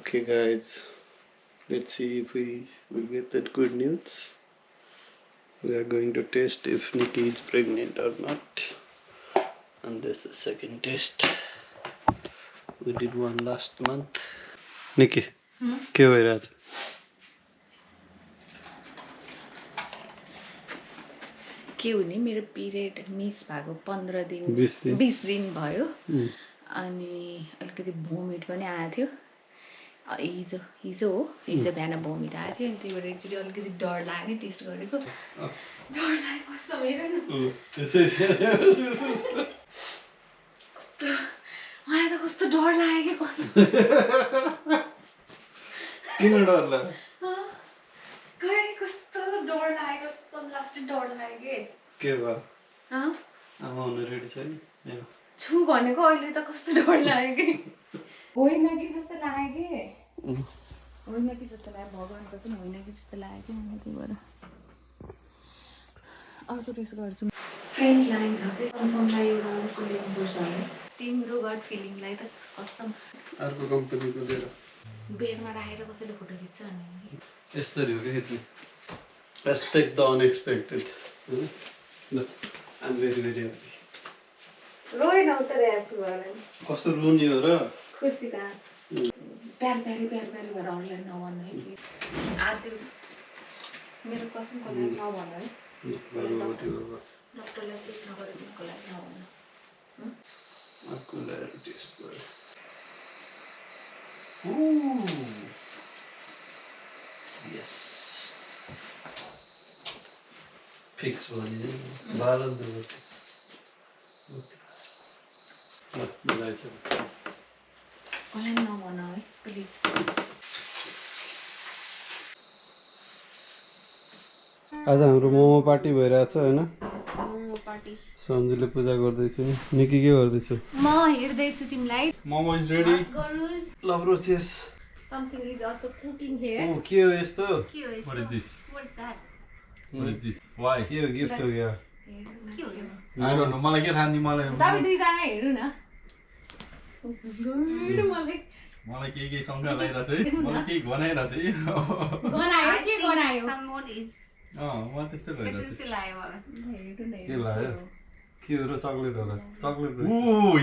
Okay, guys, let's see if we will get that good news. We are going to test if Nikki is pregnant or not. And this is the second test. We did one last month. Nikki, के भइरहेछ? के हुने मेरो period miss भएको 15 दिन 20 दिन भयो अनि अलिकति भोमिट पनि आएको थियो हिजो बिहान भोमिट आएको थियो अनि त्यही भएर एकचोटि अलिकति डर लाग्यो टेस्ट गरेको डर लागेको कस्तो हेर न कस्तो मलाई त कस्तो डर लाग्यो कस्तो किन डर लाग्यो खै कस्तो डर लागेको लास्टै डर लाग्यो के भयो आमा हुन रेडी छैन छु भनेको अहिले त कस्तो डर लाग्यो होइन कि जस्तो लाग्यो होइन कि जस्तो लाग्यो भगवान्को चाहिँ होइन कि जस्तो लाग्यो मलाई त्यही भएर अर्को टेस्ट गर्छु फ्रेन्ड लाइन छ कि कन्फर्मलाई एउटा अर्को ल्याउनुपर्छ होला तिम्रो गट फिलिङलाई त कसम अर्को कम्पनीको लिएर बेडमा राखेर कसैले फोटो खिच्छ अनि यस्तरी हो क्या खिच्ने Expect the unexpected. I'm very happy. Ruin उता ह्याप्पी भएर कस्तो रुनी हो र खुसी कहाँ प्यार प्यारी भएर अरूलाई नभन्नु है आदि मेरो कसमको लागि नभन्नु है डक्टरलाई टेस्ट नगरेको लागि नभन्नु अर्को ल्याएर टेस्ट गरे यस फिक्स भने बालन त मिलाइछ कसलाई नभन है प्लिज आज हाम्रो मोमो पार्टी भइरहेछ हैन मोमो पार्टी सन्जुले पूजा गर्दैछु निकी के गर्दैछु म हेर्दैछु तिमीलाई मोमो इज रेडी गरुज लभ रोचेस something is also cooking here के हो यस्तो What is this? what is that What is this? Why? के हो गिफ्ट हो क्या के हो I don't know. मलाई के थाहा नि मलाई तपाईं दुई जना हेर्नु न मलाई के शंका लागिरहेछ है मलाई के गनाइरहेछ है गनायो के गनायो Someone is म त्यस्तै भइरहेछ SSC लाग्यो मलाई हेर्नु न के लाग्यो के हो र चकलेट होला चकलेट ओ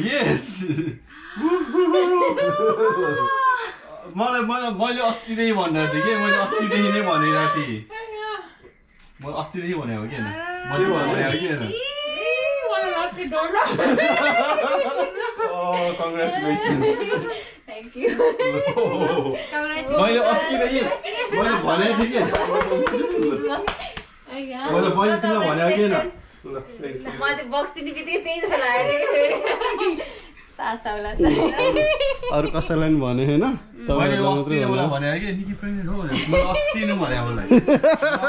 यस मैले अस्तिदेखि भनिरहेको थिएँ कि मैले अस्तिदेखि नै भनिरहेको थिएँ म अस्तिदेखि भनेको हो कि मैले भनेको कि मलाई लास्टै डर लाग्यो कङ्ग्रेचुलेसन थ्यांक यू मैले अस्तिदेखि मैले भनेको थिएँ कि मैले तिमीलाई भनेको थिएन मलाई त्यो बक्स दिने बित्तिकै त्यही जस्तो लागेको थियो कि फेरि सासाउला अरू कसैलाई पनि भने हैन मैले अस्ति नै मलाई भनेको कि निकी प्रेग्नेन्ट हो भनेर मैले अस्ति नै भनेको मलाई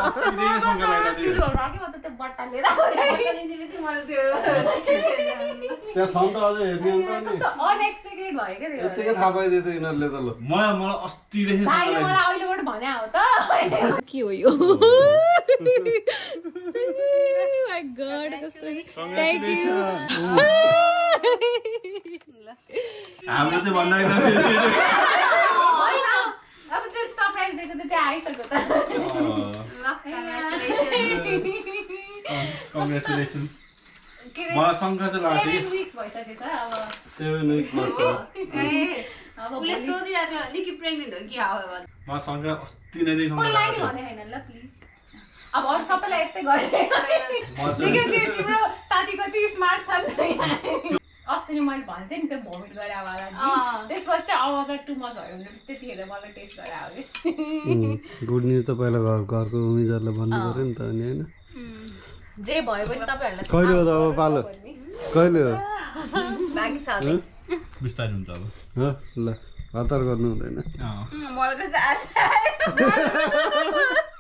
अस्तिदेखि शंका लागिरहेको थियो म त त्यो बट्टा लिएर दिने बित्तिकै मलाई त्यो त्यहाँ छ नि त अझै हेर्ने अन्त नि कस्तो अनएक्सपेक्टेड भयो के त्यो यतिकै थाहा पाइदियो त यिनीहरूले त ल मलाई अस्तिदेखि भाइले मलाई अहिलेबाट भने हो त के हो यो माय गॉड कस्तो थ्यांक यू हाम्रो चाहिँ भन्दाखेरि होइन अब त्यो सरप्राइज दिएको त त्यहाँ आइसक्यो त कङ्ग्रेचुलेसन मलाई शंका चाहिँ लाग्यो 7 weeks भइसकेछ अब 7 week अब उसले सोधिरहेको थियो निकी प्रेग्नेन्ट हो कि हाउ भन्छ मलाई शंका अस्ति नै शंका कसलाई लाग्यो भने हैन ल प्लिज अब अरु सबैलाई यस्तै गरे त्यो तिम्रो साथी कति स्मार्ट छन् अस्ति नै मैले भने थिएँ नि त्यो भोमिट गरे वाला त्यसपछि अब त टु मच भयो भने त्यतिखेर मलाई टेस्ट गरे आयो कि गुड न्युज त पहिला घरको उम्मेदवारलाई भन्नु पर्यो नि त अनि हैन जे भयो पनि तपाईहरुलाई कहिले हो त अब पालो कहिले हो बाँकी साथै बिस्तारै हुन्छ अब हो ल हतार गर्नु हुँदैन मलाई कस्तो आशा आयो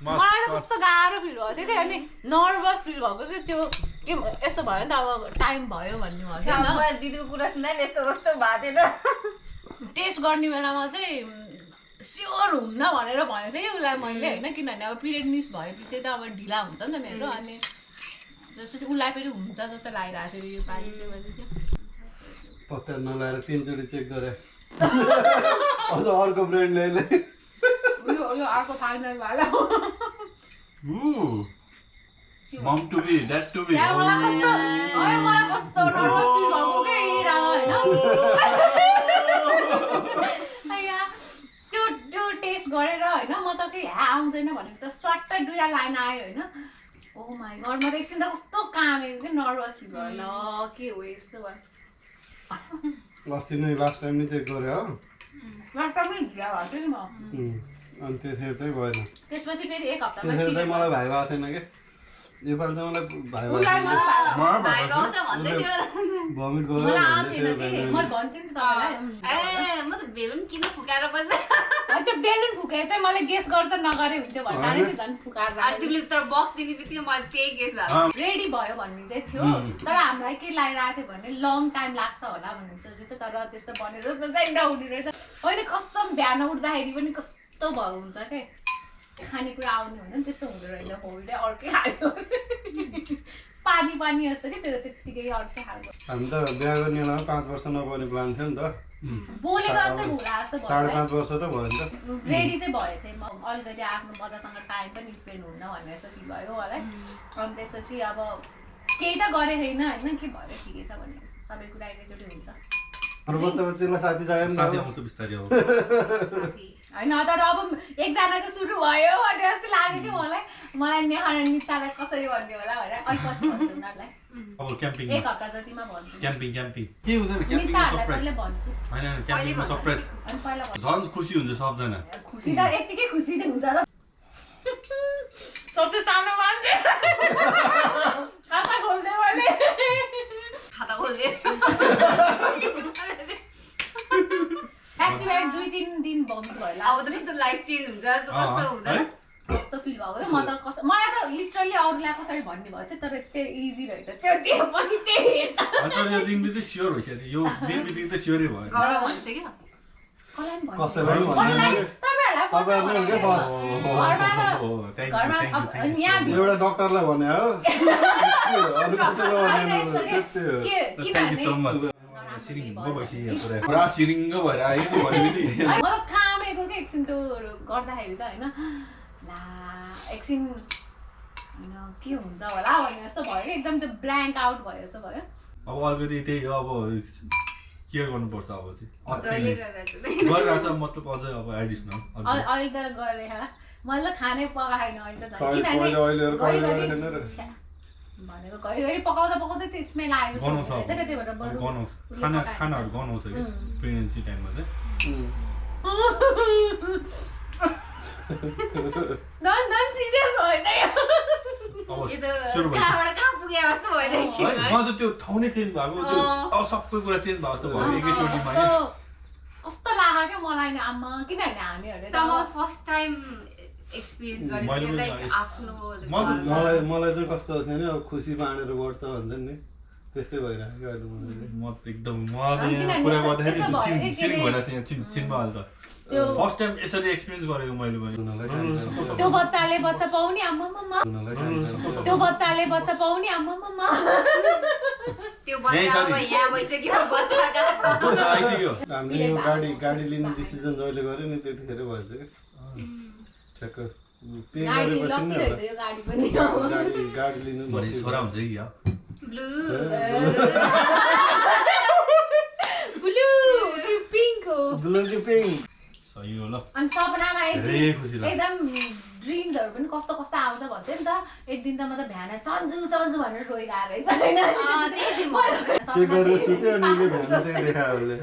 मलाई त कस्तो गाह्रो फिल भएको थियो कि अनि नर्भस फिल भएको कि त्यो के यस्तो भयो नि त अब टाइम भयो भन्ने भयो छ नि मलाई दिदीको कुरा सुन्दा नि यस्तो कस्तो भएको थियो टेस्ट गर्ने बेलामा चाहिँ स्योर हुन्न भनेर भनेको थिएँ कि उसलाई मैले होइन किनभने अब पिरियड मिस भएपछि त अब ढिला हुन्छ नि त मेरो अनि त्यसपछि उसलाई फेरि हुन्छ जस्तो लागिरहेको थियो यो पालि चाहिँ मैले पत्ता नलाएर 3 चोटि चेक गरे अझ अर्को ब्रान्ड ल्याइले यो अर्को फाइनल वाला mom to be dad to be त्यहाँ मलाई कस्तो नर्भस फिल भएको के हेरा होइन त्यो टेस्ट गरेर होइन म त केही आउँदैन भनेको त स्वाट्टै 2 लाइन आयो होइन ओ माई गड म त एकछिन त कस्तो कामेको कि नर्भस फिल भयो ल के हो यस्तो भयो अस्ति नै लास्ट टाइम नै चेक गरे हो लास्ट टाइम पनि ढिला भएको थियो नि म अनि त्यसरी चाहिँ भएन त्यसपछि फेरि 1 हप्तामा त्यसरी चाहिँ मलाई भाइ भएको थिएन क्या योपालि चाहिँ मलाई भाइ भएको उसलाई थिएन भाइ गाउँछ भन्दै थियो भमिट मलाई गयो आएको थिएन कि मैले भन्थेँ नि त तपाईँलाई ए म त बेलुन किन फुकाएर बस्छ त्यो बेलुन फुके चाहिँ मैले गेस गर्छ नगरे हुन्थ्यो भन्दा नि झन् फुकाएर अनि तिमीले तर बक्स दिने बित्तिकै मैले त्यही गेस भएको रेडी भयो भन्ने चाहिँ थियो तर हामीलाई के लागिरहेको थियो भने लङ टाइम लाग्छ होला भन्ने सोचेको थियो तर त्यस्तो बनेर जस्तो चाहिँ नहुने रहेछ होइन कस्तो बिहान उठ्दाखेरि पनि कस्तो भयो हुन्छ के खानेकुरा आउने हुँदैन त्यस्तो हुँदो रहेछ भोलि अर्कै खायो पानी पानी जस्तो कि त्यो त्यत्तिकै अर्कै खालको हामी त बिहा गर्ने बेलामा 5 वर्ष नपर्ने प्लान थियो नि त बोलेको जस्तै भुरा जस्तो भयो 5.5 वर्ष त भयो नि त रेडी चाहिँ भएको थिएँ म अलिकति आफ्नो मजासँग टाइम पनि स्पेन्ड हुन्न भन्ने जस्तो फिल भयो मलाई अनि त्यसपछि अब केही त गरे होइन होइन के भयो ठिकै छ भन्ने सबै कुरा एकैचोटि हुन्छ अरू बच्चालाई साथी चाहियो नि साथी त आउँछ बिस्तारै अब होइन तर अब एकजनाको सुरु भयो भन्ने जस्तो लाग्यो कि मलाई नेहा र नितालाई कसरी भन्ने होला भनेर अहिले पछि भन्छु उनीहरूलाई अब क्याम्पिङ 1 हप्ता जतिमा भन्छु क्याम्पिङ के हुँदैन क्याम्पिङमा निताहरूलाई सरप्राइज पहिले भन्छु हैन क्याम्पिङमा सरप्राइज अनि पहिला भन्छु झन् खुसी हुन्छ सबजना खुसी त यतिकै खुसी त हुन्छ त सबसे सानो मान्छे खाता खोल्दै मैले खाता खोल्दै एक्टिभ 2-3 दिन भमिट भयो अब त कस्तो लाइफ चेन्ज हुन्छ जस्तो कस्तो हुँदैन कस्तो फिल भएको क्या म त मलाई त लिटरली अरूलाई कसरी भन्ने भयो चाहिँ तर त्यो इजी रहेछ त्यो पछि त्यही हेर्छ तर यो दिन बित्दै स्योर भइसक्यो यो दिन बित्दै त स्योरै भयो घरमा भन्छ क्या कसैलाई पनि तपाईँहरूलाई एउटा डक्टरलाई भने हो अरू कसैलाई भने थ्याङ्क यू सो मच सिरिङ्ग भइसक्यो पुरा पुरा सिरिङ्ग भएर आयो नि भने बित्तिकै मतलब कामेको के एकछिन त्यो गर्दाखेरि त होइन ला एकछिन होइन के हुन्छ होला भन्ने जस्तो भयो कि एकदम त्यो ब्ल्याङ्क आउट भयो जस्तो भयो अब अलिकति त्यही हो अब केयर गर्नुपर्छ अब चाहिँ जहिले गरेर गरिरहेछ मतलब अझै अब एडिसनल अहिले त गरेँ मैले त खानै पकाएन अहिले त भनेको घरि पकाउँदा त्यो स्मेल आएको गनाउँछ छ त्यही भएर गनाउँछ खानाहरू गनाउँछ कि प्रेग्नेन्सी टाइममा चाहिँ नन सिरियस होइन अब यो त सुरु भयो कहाँबाट कहाँ पुगे जस्तो भइरहेको छ है म त त्यो ठाउँ नै चेन्ज भएको त्यो अब सबै कुरा चेन्ज भएको जस्तो भयो एकैचोटिमा कस्तो लाग्यो क्या मलाई नि आमा किनभने हामीहरूले त म फर्स्ट टाइम एक्सपिरियन्स गरेको लाइक आफ्नो मलाई चाहिँ कस्तो छ नि अब खुसी बाँडेर बढ्छ भन्छ नि त्यस्तै भइरहेको अहिले मलाई म त एकदम म त यहाँ कुरा गर्दाखेरि सिरिङ भइरहेको छ यहाँ चिनमा हाल्छ फर्स्ट टाइम यसरी एक्सपिरियन्स गरेको मैले पनि त्यो बच्चाले बच्चा पाउने आम्मामा त्यो बच्चाले बच्चा पाउने आम्मामा त्यो बच्चा अब यहाँ भइसक्यो बच्चा कहाँ छ आइसक्यो हामीले यो गाडी लिने डिसिजन जहिले गऱ्यो नि त्यतिखेर भएछ क्या ठ्याक्क पे गरेपछि नि गाडी लिनु भरे छोरा हुन्छ कि यार ब्लू ब्लू कि पिङ्क सही हो ल अनि सपनामा धेरै खुसी लाग्यो एकदम ड्रिम्सहरू पनि कस्तो कस्तो आउँछ भन्थ्यो नि त एक दिन त म त बिहान सन्जु सन्जु भनेर रोइरहेको रहेछ होइन चेक गरेर सुत्यो अनि उसले भ्यान चाहिँ देखायो उसले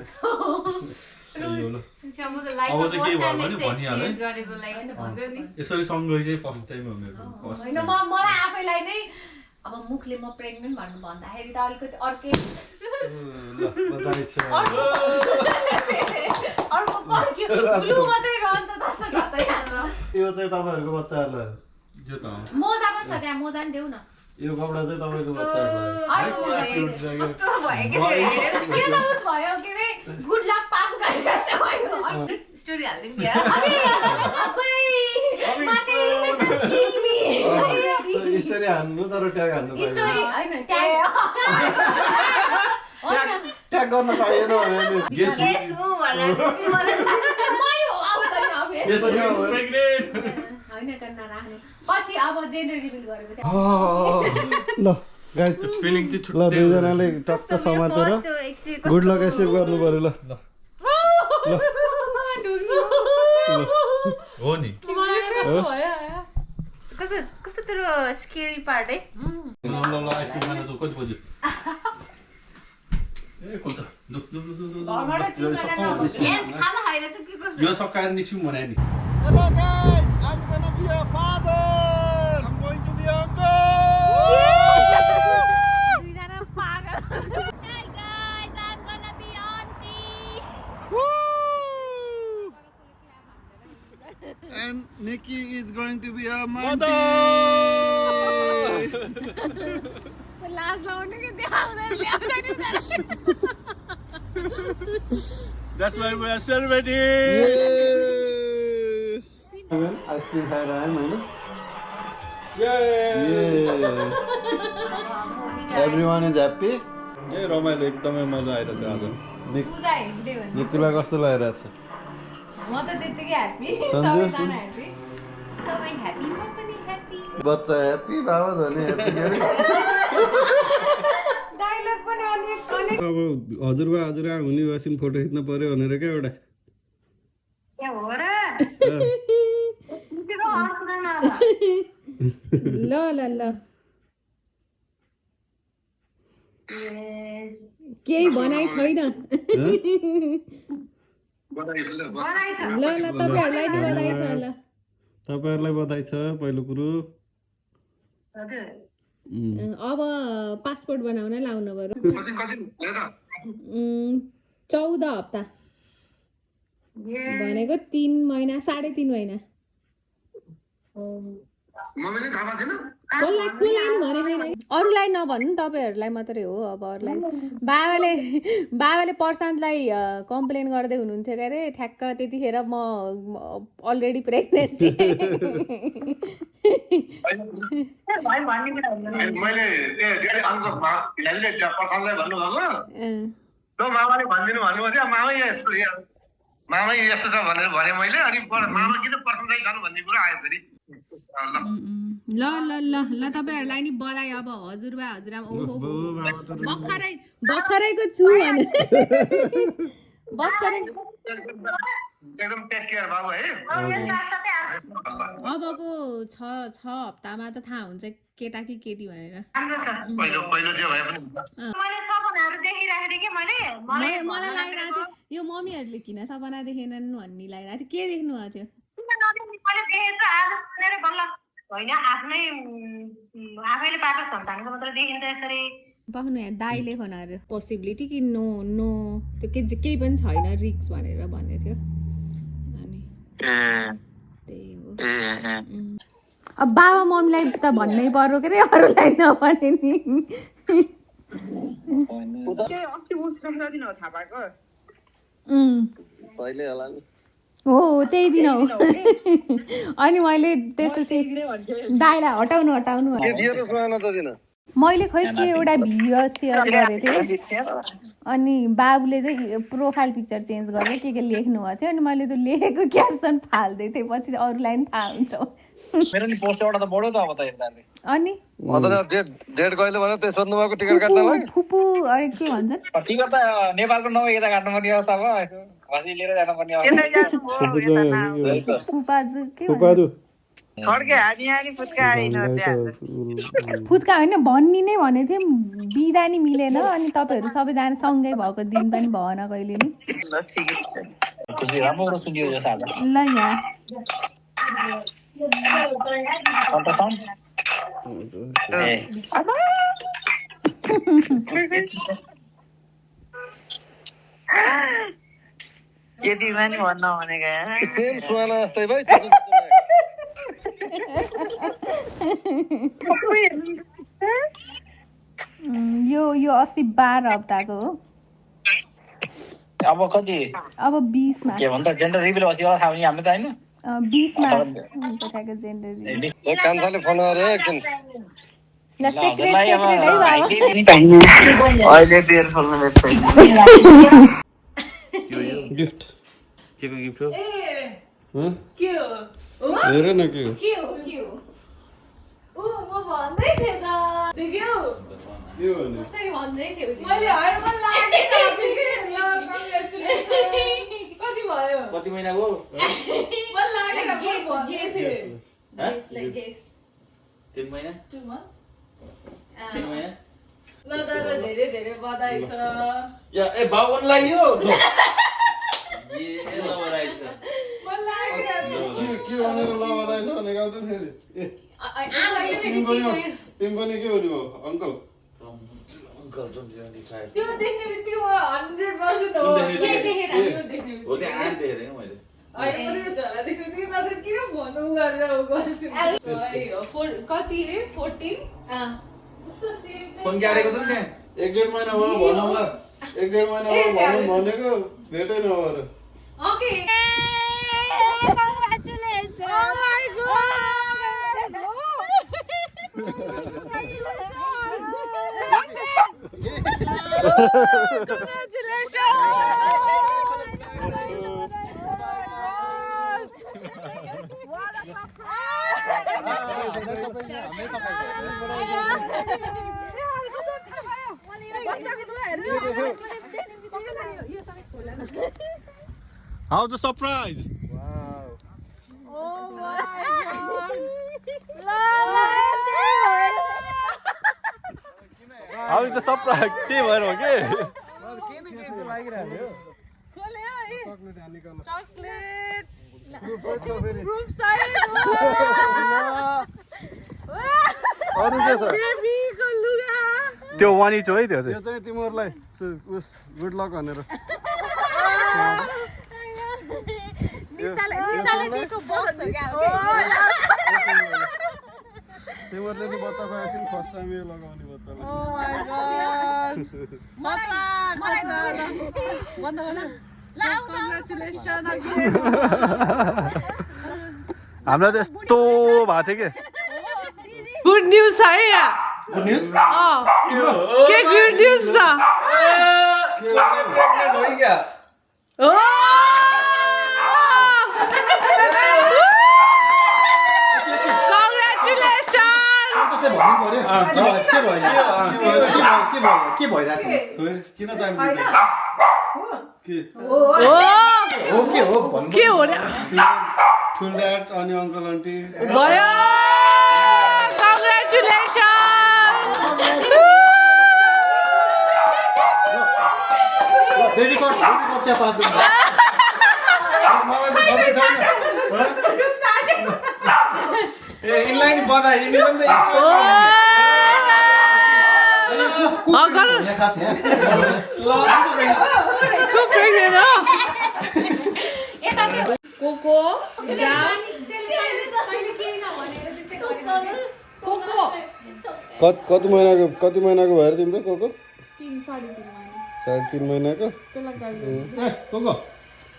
सही हो ल म त लाइफ अब चाहिँ के फर्स्ट भयो टाइम भने भनिहाल्नु है एक्सपिरियन्स गरेको लाइक भन्छु नि यसरी सँगै चाहिँ फर्स्ट टाइम हो मेरो होइन मलाई आफैलाई नै अब मुखले म प्रेग्नेन्ट भन्नु भन्दाखेरि त अलिकति अर्कै अर्को पड्क्यो ब्लू मात्रै रहन्छ जस्तो छ त यहाँ यो चाहिँ तपाईँहरूको बच्चाहरूलाई जो त मोजा पनि छ त्यहाँ मोजा नि देऊ न यो कपडा चाहिँ तपाईँको बच्चाहरूलाई कस्तो भयो कि यो त उस भयो के अरे गुड लक पास गरेको जस्तो भयो स्टोरी हालिदिउँ क्या स्टोरी हान्नु तर ट्याग हान्नु स्टोरी होइन ट्याग गर्न पाइएन भने गेस हु भनेर राखेपछि मलाई मै हो आउँदैन अब Yes, she is pregnant. होइन गर्न राख्नु पछि अब जेन्डर रिभिल गरेपछि ल गाइस The feeling चाहिँ ल छुट्टै दुईजनाले टक्क समातेर गुड लक एसिभ गर्नु पर्यो ल हो नि कस्तो तेरो स्केरी पार्ट है ल आइसक्रिम खान जाऊ कति बज्यो ए कोच खाना खाएर चाहिँ के कस्तो यो सकाएर निस्क्यौँ भने नि Hello guys, I'm gonna be a father. I'm going to be an uncle. दुईजना पागल Hey guys, I'm gonna be auntie. Woo! And Nikki is going to be a mother. लाज लाउने कि देखाउँदैन ल्याउँदैन That's why we are celebrating. Yes. Ice cream खाएर आयौँ होइन Everyone is happy. ए रमाइलो एकदमै मजा आइरहेछ आज पूजा हेर्दै भन्नु निकुलाई कस्तो लागिरहेछ म त त्यत्तिकै ह्याप्पी सन्जु? सबैजना ह्याप्पी सबै ह्याप्पी म पनि ह्याप्पी बच्चा ह्याप्पी बाबा धनी ह्याप्पी डायलग पनि अनेक अब हजुरबा हजुरआ हुने भएपछि फोटो खिच्न पर्यो भनेर क्या एउटा ल ल ल केही भनाइ छैन ल ल तपाईँहरूलाई नि बधाई छ ल तपाईँहरूलाई बधाई छ पहिलो कुरो अब पासपोर्ट बनाउन लाउनु पर्यो 14 हप्ता भनेको 3 महिना 3.5 महिना अरूलाई नभन्नु तपाईँहरूलाई मात्रै हो अब अरूलाई बाबाले प्रशान्तलाई कम्प्लेन गर्दै हुनुहुन्थ्यो के अरे ठ्याक्क त्यतिखेर म अलरेडी प्रेग्नेन्ट थिएँ मैले प्रशान्तलाई भन्नुभएको मामाले भनिदिनु भन्नुभयो मामै यस्तो छ भनेर भने मैले अनि मामा किन प्रशान्तलाई जानु भन्ने कुरा आयो फेरि ल ल ल ल तपाईँहरूलाई नि बधाई अब हजुरबा हजुरआमा ओहो भर्खरैको छु भने भर्खरै एकदम टेक केयर बाबु है अबको 6 हप्तामा त थाहा हुन्छ केटा कि केटी भनेर पहिलो जे भए पनि मलाई लागिरहेको थियो यो मम्मीहरूले किन सपना देखेनन् भन्ने लागिरहेको थियो के देख्नु भएको थियो पाउनु यहाँ दाइले खनाहरू पोसिबिलिटी कि नो त्यो केही पनि छैन रिक्स भनेर भन्ने थियो अनि त्यही हो अब बाबा मम्मीलाई त भन्नै पर्यो के अरे अरूलाई नभने नि हो त्यही दिन हो अनि मैले त्यसपछि दाइलाई हटाउनु मैले खै के एउटा भिडियो सेयर गरेको थिएँ अनि बाबुले चाहिँ प्रोफाइल पिक्चर चेन्ज गरेर के लेख्नु भएको थियो अनि मैले त्यो लेखेको क्याप्सन फाल्दै थिएँ पछि अरूलाई पनि थाहा हुन्छ मेरो नि पोस्ट एउटा त बढ्यो त अब त हेर्दाले अनि डेट कहिले भन्यो त्यो सोध्नु भएको टिकट काट्नलाई फुपू अरे के भन्छन् टिकट त नेपालको नभए यता काट्नु पर्ने अवस्था भयो यसो खसी लिएर जानु पर्ने अवस्था फुपाजु के फुत्का होइन भन्ने नै भनेको थिएँ बिदा नि मिलेन अनि तपाईँहरू सबैजना सँगै भएको दिन पनि भएन कहिले नि खुसी राम्रो सुनियो यो सादा ल यहाँ यदि पनि भन्न भनेको सेम सुवाला जस्तै भाइ यो अस्ति 12 हप्ताको हो अब कति अब 20 मा के भन्छ जेन्डर रिभिल पछि होला थाहा हुने हामीले त हैन 20 मा हुन्छ ठ्याक्क जेन्डर रिभिल कान्छाले फोन गरे एकछिन ल सिक्रेट है बाबा अहिले बियर खोल्नु गिफ्ट के को गिफ्ट हो ए के हो हेर न के हो के हो म भन्दै थिएँ त देख्यौ के हो नि कसरी भन्दै थियो मैले होइन मन लागेको थियो कि ल कङ्ग्रेचुलेसन कति भयो कति महिनाको मन लागेर गेस भन्दै गेस थिएँ गेस लाइक गेस 3 महिना 2 month 3 महिना ल दादा धेरै धेरै बधाई छ या ए 52 लाग्यो ए ल बधाई छ मन लागिरहेको के भनेर ल बधाई छ भने गाउँछ फेरि ए आमाले तिमी पनि के हुनु हो अङ्कल अंकल 75 त्यो देख्ने बित्तिकै म 100% हो के देखेर त्यो देख्ने हो त्यहाँ आँट देखेको थिएँ मैले अहिले पनि झोला देख्नु त्यो मात्र किन भन्नु गरेर गर्छु कति रे 14 कस्तो सेम फोन गाडेको थियो नि त्यहाँ 1.5 महिना भयो भनौँ ल 1.5 महिना भयो भनौँ भनेको भेटै नभएर okay congratulation oh my How's the surprise? How is the surprise? के भएर हो के चकलेट प्रुफ साइज अरु के छ बेबीको लुगा त्यो वानी छ है त्यो चाहिँ तिमीहरुलाई उस गुड लक भनेर निचाले दिएको बक्स हो क्या तिमीहरुले नि बच्चा खुवाएपछि फर्स्ट टाइम यो लगाउने बच्चा ओ माय गॉड बन्द गर्न कङ्ग्रेचुलेसन हामीलाई त यस्तो भएको थियो के गुड न्यूज छ है यहाँ गुड न्यूज के गुड न्यूज छ ओ के भइरहेछ किन टाइम के हो रे ठुल ड्याड अनि अङ्कल आन्टी भयो कङ्ग्रेचुलेसन बेबी कट त्यहाँ पास गर्नु मलाई त छँदै छैन ए इनलाइन बधाई नि पनि यहाँ खास यहाँ कोको जाम कति महिनाको भएर तिम्रो कोको 3.5 महिनाको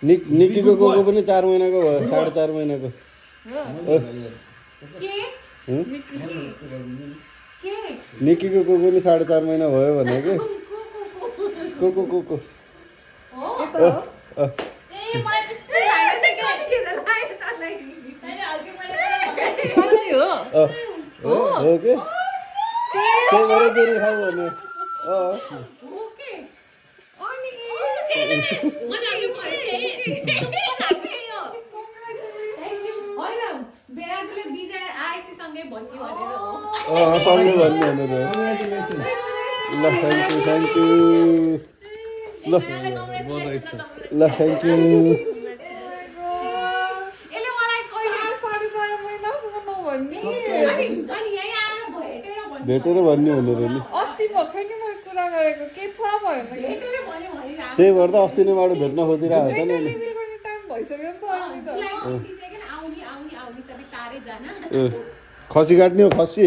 निक्कीको कोको पनि 4 महिनाको भयो 4.5 महिनाको निक्कीको कोको पनि 4.5 महिना भयो भने के कोको हो के त्यही भएर फेरि खाऊ भने सँगै भन्ने भनेर ल थ्याङ्क यू ल थ्याङ्क यू भेटेर भन्ने भनेर नि अस्ति भर्खर नि मैले कुरा गरेको के छ भएन त्यही भएर त अस्ति नैबाट भेट्न खोजिरहेको छ नि टाइम भइसक्यो नि त अहिले खसी काट्ने हो खसी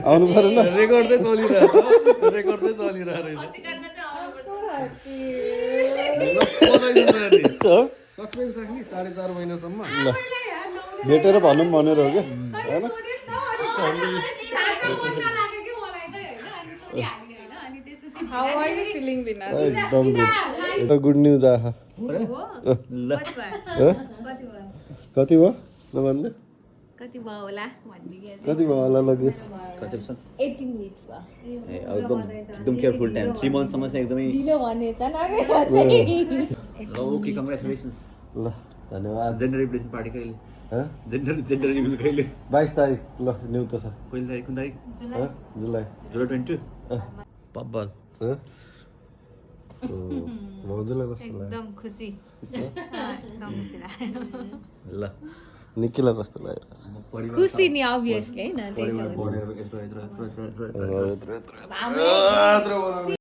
आउनु पर्यो ल रेकर्ड चाहिँ चलिरहेछ सस्पेन्स राख्ने 4.5 महिनासम्म ल भेटेर भनौँ भनेर हो क्या होइन How are you feeling, Vinay? एकदम एउटा गुड न्युज आहा कति भयो नभन्दा कति भयो होला भन्ने कति भयो होला लगेज 18 मिनेट्स भयो एकदम केयरफुल टाइम 3 मन्थसम्म चाहिँ एकदमै ढिलो भने चाहिँ ओके कङ्ग्रेचुलेसन्स ल धन्यवाद जेन्डर रिभल्युसन पार्टी कहिले हँ जेन्डर रिभ्युल कहिले 22 तारिक ल न्यु त छ कहिले तारिक कुन तारिक जुलाई जुलाई 22 पब्बल हँ मौजुला कस्तो लाग्यो एकदम खुसी एकदम खुसी लाग्यो ल निकिला कस्तो लागिरहेछ खुसी नि अभियसली हैन परिवार बढेर यत्रो यत्रो